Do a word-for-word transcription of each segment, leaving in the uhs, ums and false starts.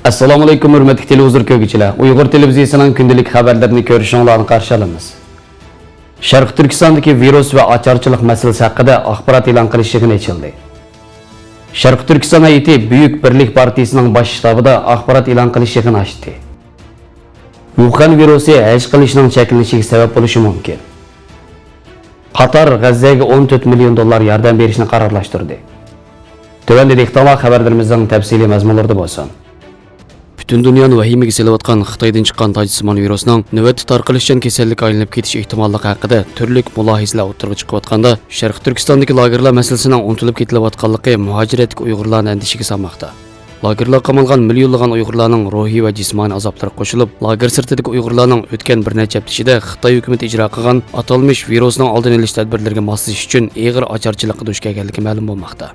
ئەسسالامۇئەلەيكۇم، ھۆرمەتلىك تېلېۋىزور كۆرگۈچىلەر! ئۇيغۇر تېلېۋىزىيىسىنىڭ كۈندىلىك خەۋەرلىرىنى كۆرۈشۈڭلارنى قارشى ئالىمىز. شەرقىي تۈركىستاندىكى ۋىرۇس ۋە ئاچارچىلىق مەسىلىسى ھەققىدە ئاخبارات ئېلان قىلىش يىغىنى ئېچىلدى. شەرقىي تۈركىستان ھەيئىتى بۈيۈك بىرلىك پارتىيىسىنىڭ باش شتابىدا ئاخبارات ئېلان قىلىش يىغىنى ئاچتى. ۋۇخەن ۋىرۇسى ھەج قىلىشنىڭ چەكلىنىشىگە سەۋەب بولۇشى مۇمكىن. قاتار غەززەگە ئون تۆت مىليون دوللار ياردەم بېرىشنى قارارلاشتۇردى. تۆۋەندە دىققىتىڭلار خەۋەرلىرىمىزنىڭ تەپسىلىي مەزمۇنلىرىدا بولسۇن. پۈتۈن دۇنيانى ۋەھىمىگە سېلىۋاتقان خىتايدىن چىققان تاجسىمان ۋىرۇسنىڭ نۆۋەتتە تارقىلىشچان كېسەللىككە ئايلىنىپ كېتىش ئېھتىماللىقى ھەققىدە تۈرلۈك مۇلاھىزىلەر ئوتتۇرىغا چىقىۋاتقاندا، شەرقىي تۈركىستاندىكى لاگېرلار مەسىلىسىنىڭ ئۇنتۇلۇپ كېتىلىۋاتقانلىقى مۇھاجىرەتتىكى ئۇيغۇرلارنى ئەندىشىگە سالماقتا. لاگېرلارغا قامالغان مىليونلىغان ئۇيغۇرلارنىڭ روھىي ۋە جىسمانىي ئازابلىرىغا قوشۇلۇپ، لاگېر سىرتىدىكى ئۇيغۇرلارنىڭ ئۆتكەن بىر نەچچە ھەپتە ئىچىدە خىتاي ھۆكۈمىتى ئىجرا قىلغان ئاتالمىش ۋىرۇسنىڭ ئالدىنى ئېلىش تەدبىرلىرىگە ماسلىشىش ئۈچۈن ئېغىر ئاچارچىلىققا دۇچ كەلگەنلىكى مەلۇم بولماقتا.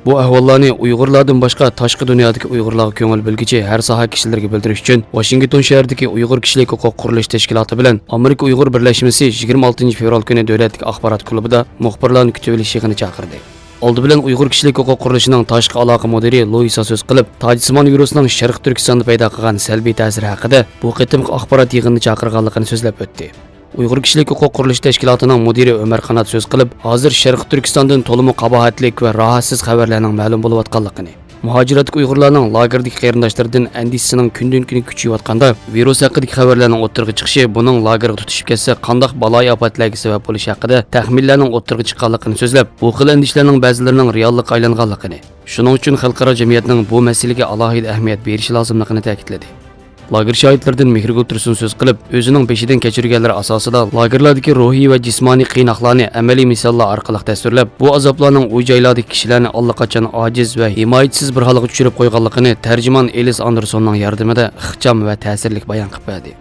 بۇ ئەھۋاللارنى ئۇيغۇرلاردىن باشقا تاشقى دۇنيادىكى ئۇيغۇرلارغا كۆڭۈل بۆلگۈچى ھەر ساھە كىشىلىرىگە بىلدۈرۈش ئۈچۈن، ۋاشىنگتون شەھىرىدىكى ئۇيغۇر كىشىلىك ھوقۇق قۇرۇلۇشى تەشكىلاتى بىلەن ئامېرىكا ئۇيغۇر بىرلەشمىسى يىگىرمە ئالتىنچى فېۋرال كۈنى دۆلەتلىك ئاخبارات كۇلۇبىدا مۇخبىرلارنى كۈتۈۋېلىش يىغىنى چاقىردى. ئالدى بىلەن ئۇيغۇر كىشىلىك ھوقۇق قۇرۇلۇشىنىڭ تاشقى ئالاقە مۇدىرى لۇئىسا سۆز قىلىپ، تاجسىمان ۋىرۇسنىڭ شەرقىي تۈركىستاندا پەيدا قىلغان سەلبىي تەسىرى ھەققىدە بۇ قېتىمقى ئاخبارات يىغىنىنى چاقىرغانلىقىنى سۆزلەپ ئۆتتى. ئۇيغۇر كىشىلىك ھوقۇق قۇرۇلۇشى تەشكىلاتىنىڭ مۇدىرى ئۆمەر قانات سۆز قىلىپ، ھازىر شەرقىي تۈركىستاندىن تولىمۇ قاباھەتلىك ۋە راھەتسىز خەۋەرلەرنىڭ مەلۇم بولۇۋاتقانلىقىنى، مۇھاجىرەتتىكى ئۇيغۇرلارنىڭ لاگېردىكى قېرىنداشلىرىدىن ئەندىشىسىنىڭ كۈندىن-كۈنگە كۈچىيىۋاتقاندا، ۋىرۇس ھەققىدىكى خەۋەرلەرنىڭ ئوتتۇرىغا چىقىشى بۇنىڭ لاگېرغا تۇتىشىپ كەتسە قانداق بالايىئاپەتلەرگە سەۋەب بولۇشى ھەققىدە تەخمىنلەرنىڭ ئوتتۇرىغا چىققانلىقىنى سۆزلەپ، بۇ خىل ئەندىشىلەرنىڭ بەزىلىرىنىڭ رېئاللىققا ئايلانغانلىقىنى، شۇنىڭ ئۈچۈن خەلقئارا جەمئىيەتنىڭ بۇ مەسىلىگە ئالاھىدە ئەھمىيەت بېرىشى لازىملىقىنى تەكىتلىدى. لاگېر شاھىتلىرىدىن مېھرىگۈل تۇرسۇن سۆز قىلىپ، ئۆزىنىڭ بېشىدىن كەچۈرگەنلىرى ئاساسىدا لاگېرلاردىكى روھىي ۋە جىسمانىي قىيناقلارنى ئەمەلىي مىساللار ئارقىلىق تەسۋىرلەپ، بۇ ئازابلارنىڭ ئۇ جايلاردىكى كىشىلەرنى ئاللىقاچان ئاجىز ۋە ھىمايىسىز بىر ھالغا چۈشۈرۈپ قويغانلىقىنى تەرجىمان ئېلىس ئاندېرسوننىڭ ياردىمىدە ئىخچام ۋە تەسىرلىك بايان قىلىپ بەردى.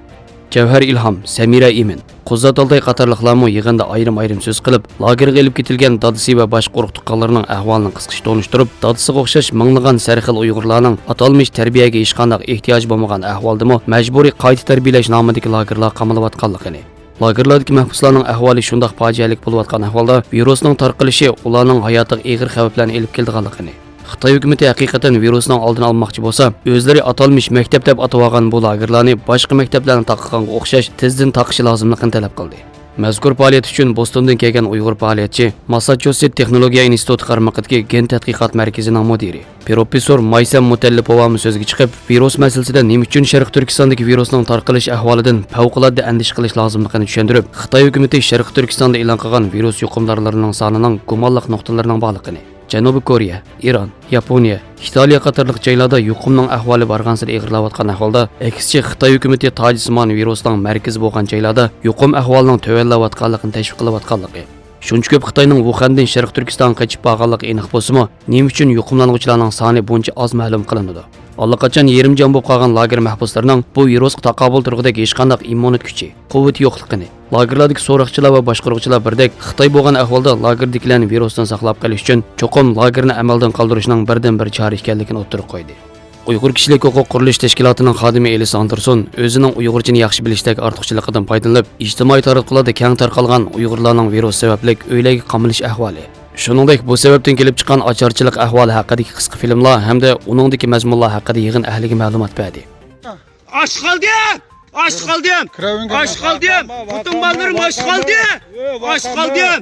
جەۋھەر ئىلھام، سەمىرە ئىمىن، قۇززات ئالتاي قاتارلىقلارمۇ يىغىندا ئايرىم-ئايرىم سۆز قىلىپ، لاگېرغا ئېلىپ كېتىلگەن دادىسى ۋە باشقا ئۇرۇق-تۇغقانلىرىنىڭ ئەھۋالىنى قىسقىچە تونۇشتۇرۇپ، دادىسىغا ئوخشاش مىڭلىغان سەرخىل ئۇيغۇرلارنىڭ ئاتالمىش تەربىيەگە ھېچقانداق ئېھتىياجى بولمىغان ئەھۋالدىمۇ مەجبۇرىي قايتا تەربىيەلەش نامىدىكى لاگېرلارغا قامىلىۋاتقانلىقىنى، لاگېرلاردىكى مەھبۇسلارنىڭ ئەھۋالى شۇنداق پاجىئەلىك بولۇۋاتقان ئەھۋالدا ۋىرۇسنىڭ تارقىلىشى ئۇلارنىڭ ھاياتىغا ئېغىر خەۋپلەرنى ئېلىپ كېلىدىغانلىقىنى، خىتاي ھۆكۈمىتى ھەقىقەتەن ۋىرۇسنىڭ ئالدىنى ئالماقچى بولسا، ئۆزلىرى ئاتالمىش مەكتەپ دەپ ئاتىۋالغان بۇ لاگېرلارنى باشقا مەكتەپلەرنى تاقىغانغا ئوخشاش تېزدىن تاقىشى لازىملىقىنى تەلەپ قىلدى. مەزكۇر پائالىيەت ئۈچۈن بوستوندىن كەلگەن ئۇيغۇر پائالىيەتچى، ماسساچۇسېتس تېخنولوگىيە ئىنستىتۇتى قارمىقىدىكى گېن تەتقىقات مەركىزىنىڭ مۇدىرى، پروفېسسور مايسەم مۇتەللىپوۋامۇ سۆزگە چىقىپ، ۋىرۇس مەسىلىسىدە نېمە ئۈچۈن شەرقىي تۈركىستاندىكى ۋىرۇسنىڭ تارقىلىش ئەھۋالىدىن پەۋقۇلئاددە ئەندىشە قىلىش لازىملىقىنى چۈشەندۈرۈپ، خىتاي ھۆكۈمىتى شەرقىي تۈركىستاندا ئېلان قىلغان ۋىرۇس يۇقۇمدارلىرىنىڭ سانىنىڭ گۇمانلىق نۇقتىلىرىنىڭ بارلىقىنى، جەنۇبىي كورېيە، ئىران، ياپونىيە، ئىتالىيە قاتارلىق جايلاردا يۇقۇمنىڭ ئەھۋالى بارغانسېرى ئېغىرلاۋاتقان ئەھۋالدا، ئەكسىچە خىتاي ھۆكۈمىتى تاجسىمان ۋىرۇسنىڭ مەركىزى بولغان جايلاردا يۇقۇم ئەھۋالىنىڭ تۆۋەنلەۋاتقانلىقىنى تەشۋىق قىلىۋاتقانلىقى، شۇنچە كۆپ خىتاينىڭ ۋۇخەندىن شەرقىي تۈركىستانغا قېچىپ بارغانلىقى ئېنىق بولسىمۇ، نېمە ئۈچۈن يۇقۇملانغۇچىلارنىڭ سانى بۇنچە ئاز مەلۇم قىلىنىدۇ؟ ئاللىقاچان يېرىم جان بولۇپ قالغان لاگېر مەھبۇسلىرىنىڭ بۇ ۋىرۇسقا تاقابىل تۇرغۇدەك ھېچقانداق ئىممۇنىتېت كۈچى، قۇۋۋىتى يوقلۇقىنى، لاگېرلاردىكى سوراقچىلار ۋە باشقۇرغۇچىلار بىردەك خىتاي بولغان ئەھۋالدا لاگېردىكىلەرنى ۋىرۇستىن ساقلاپ قېلىش ئۈچۈن چوقۇم لاگېرنى ئەمەلدىن قالدۇرۇشنىڭ بىردىنبىر چارە ئىكەنلىكىنى ئوتتۇرىغا قويدى. ئۇيغۇر كىشىلىك ھوقۇق قۇرۇلۇشى تەشكىلاتىنىڭ خادىمى ئېلىس ئاندېرسون ئۆزىنىڭ ئۇيغۇرچىنى ياخشى بىلىشتەك ئارتۇقچىلىقىدىن پايدىلىنىپ، ئىجتىمائىي تاراتقۇلاردا كەڭ تارقالغان ئۇيغۇرلارنىڭ ۋىرۇس سەۋەبلىك ئۆيلەرگە قامىلىش ئەھۋالى، شۇنىڭدەك بۇ سەۋەبتىن كېلىپ چىققان ئاچارچىلىق ئەھۋالى ھەققىدىكى قىسقا فىلىملار ھەمدە ئۇنىڭدىكى مەزمۇنلار ھەققىدە يىغىن ئەھلىگە مەلۇمات بەردى. ئاچ قالدىم! ئاچ قالدىم! ئاچ قالدىم! خوتۇن بالىلىرىم ئاچ قالدى! ئاچ قالدىم!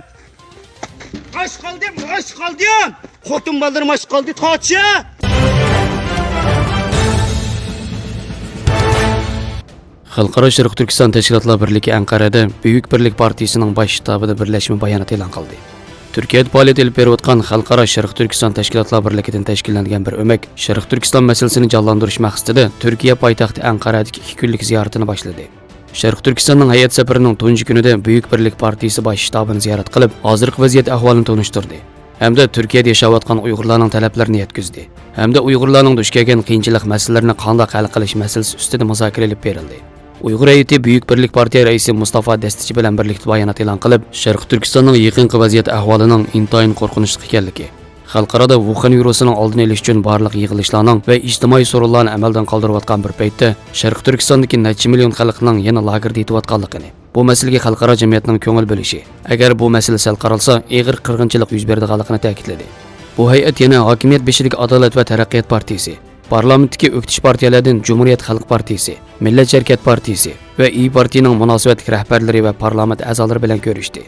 ئاچ قالدىم! ئاچ قالدىم! خوتۇن بالىلىرىم ئاچ قالدى! تاچە! خەلقئارا شەرقىي تۈركىستان تەشكىلاتلار بىرلىكى ئەنقەرەدە بۈيۈك بىرلىك پارتىيىسىنىڭ باش شتابىدا بىرلەشمە بايانات ئېلان قىلدى. تۈركىيەدە پائالىيەت ئېلىپ بېرىۋاتقان خەلقئارا شەرقىي تۈركىستان تەشكىلاتلار بىرلىكىدىن تەشكىللەنگەن بىر ئۆمەك شەرقىي تۈركىستان مەسىلىسىنى جانلاندۇرۇش مەقسىتىدە تۈركىيە پايتەختى ئەنقەرەدىكى ئىككى كۈنلۈك زىيارىتىنى باشلىدى. شەرقىي تۈركىستاننىڭ ھەيئەت سەپىرىنىڭ تۇنجى كۈنىدە بۈيۈك بىرلىك پارتىيىسى باش شتابىنى زىيارەت قىلىپ، ھازىرقى ۋەزىيەت ئەھۋالىنى تونۇشتۇردى ھەمدە تۈركىيەدە ياشاۋاتقان ئۇيغۇرلارنىڭ تەلەپلىرىنى يەتكۈزدى ھەمدە ئۇيغۇرلارنىڭ دۇچ كەلگەن قىيىنچىلىق مەسىلىلىرىنى قانداق ھەل قىلىش مەسىلىسى ئۈستىدە مۇزاكىرە ئېلىپ بېرىلدى. ئۇيغۇر ھەيئىتى بۈيۈك بىرلىك پارتىيە رەئىسى مۇستافا دەستىچى بىلەن بىرلىكتە بايانات ئېلان قىلىپ، شەرقىي تۈركىستاننىڭ يېقىنقى ۋەزىيەت ئەھۋالىنىڭ ئىنتايىن قورقۇنچلۇق ئىكەنلىكى، خەلقئارادا ۋۇخەن ۋىرۇسىنىڭ ئالدىنى ئېلىش ئۈچۈن بارلىق يىغىلىشلارنىڭ ۋە ئىجتىمائىي سورۇنلارنى ئەمەلدىن قالدۇرۇۋاتقان بىر پەيتتە، شەرقىي تۈركىستاندىكى نەچچە مىليون خەلقنىڭ يەنە لاگېردا يېتىۋاتقانلىقىنى، بۇ مەسىلىگە خەلقئارا جەمئىيەتنىڭ كۆڭۈل بۆلۈشى، ئەگەر بۇ مەسىلە سەل قارالسا، ئېغىر قىرغىنچىلىق يۈز بېرىدىغانلىقىنى تەكىتلىدى. بۇ ھەيئەت يەنە ھاكىمىيەت بېشىدىكى ئادالەت ۋە تەرەققىيات پارتىيىسى، پارلامېنتتىكى ئۆكتىچى پارتىيەلەردىن جۇمھۇرىيەت خەلق پارتىيىسى، مىللەتچى ھەرىكەت پارتىيىسى ۋە ئىيى پارتىيىنىڭ مۇناسىۋەتلىك رەھبەرلىرى ۋە پارلامېنت ئەزالىرى بىلەن كۆرۈشتى.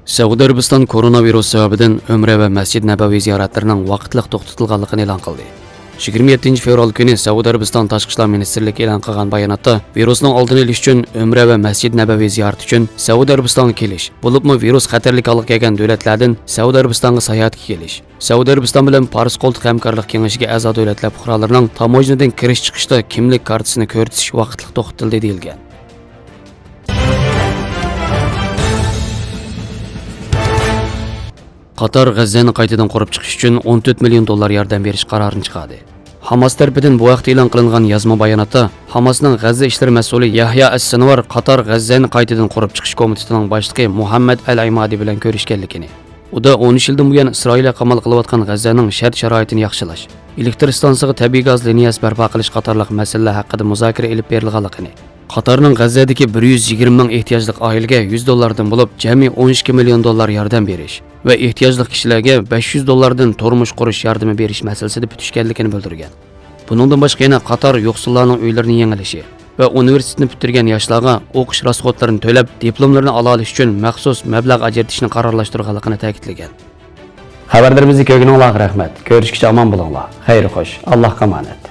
سەئۇدى ئەرەبىستان كوروناۋىرۇس سەۋەبىدىن ئۆمرە ۋە مەسجىد نەبەۋى زىيارەتلىرىنىڭ ۋاقىتلىق توختىتىلغانلىقىنى ئېلان قىلدى. يىگىرمە يەتتىنچى فېۋرال كۈنى سەئۇدى ئەرەبىستان تاشقى ئىشلار مىنىستىرلىكى ئېلان قىلغان باياناتتا، ۋىرۇسنىڭ ئالدىنى ئېلىش ئۈچۈن ئۆمرە ۋە مەسجىد نەبەۋى زىيارىتى ئۈچۈن سەئۇدى ئەرەبىستانغا كېلىش، بولۇپمۇ ۋىرۇس خەتەرلىك ھالغا كەلگەن دۆلەتلەردىن سەئۇدى ئەرەبىستانغا ساياھەتكە كېلىش، سەئۇدى ئەرەبىستان بىلەن پارس قولتۇقى ھەمكارلىق كېڭىشىگە ئەزا دۆلەتلەر پۇقرالىرىنىڭ تاموژنىدىن كىرىش چىقىشتا كىملىك كارتىسىنى كۆرسىتىش ۋاقىتلىق توختىتىلدى، دېيىلگەن. قاتار غەززەنى قايتىدىن قۇرۇپ چىقىش ئۈچۈن ئون تۆت مىليون دوللار ياردەم بېرىش قارارىنى چىقاردى. ھاماس تەرىپىدىن بۇ ھەقتە ئېلان قىلىنغان يازما باياناتتا، ھاماسنىڭ غەززە ئىشلىرى مەسئۇلى يەھيا ئەس سىنۋار قاتار غەززەنى قايتىدىن قۇرۇپ چىقىش كومىتېتىنىڭ باشلىقى مۇھەممەد ئەل ئىمادى بىلەن كۆرۈشكەنلىكىنى، ئۇدا ئون ئۈچ يىلدىن بۇيان ئىسرائىلگە قامال قىلىۋاتقان غەززەنىڭ شەرت-شارائىتىنى ياخشىلاش، ئېلېكتر ئىستانسىسىغا تەبىئىي گاز لىنىيەسى بەرپا قىلىش قاتارلىق مەسىلىلەر ھەققىدە مۇزاكىرە ئېلىپ بېرىلغانلىقىنى، قاتارنىڭ غەززەدىكى بىر يۈز يىگىرمە مىڭ ئېھتىياجلىق ئائىلىگە يۈز دوللاردىن بولۇپ جەمئىي ئون ئىككى مىليون دوللار ياردەم بېرىش ۋە ئېھتىياجلىق كىشىلەرگە بەش يۈز دوللاردىن تۇرمۇش قۇرۇش ياردىمى بېرىش مەسىلىسىدە پۈتۈشكەنلىكىنى بىلدۈرگەن. بۇنىڭدىن باشقا يەنە قاتار يوقسۇللارنىڭ ئۆيلىرىنى يېڭىلىشى ۋە ئۇنىۋېرسىتېتنى پۈتتۈرگەن ياشلارغا ئوقۇش راسخوتلىرىنى تۆلەپ، دىپلوملىرىنى ئالالىشى ئۈچۈن مەخسۇس مەبلەغ ئاجرىتىشنى قارارلاشتۇرغانلىقىنى تەكىتلىگەن. خەۋەرلىرىمىزنى كۆرگىنىڭلارغا رەھمەت. كۆرۈشكىچە ئامان بولۇڭلار. خەير خوش. ئاللاھقا ئامانەت.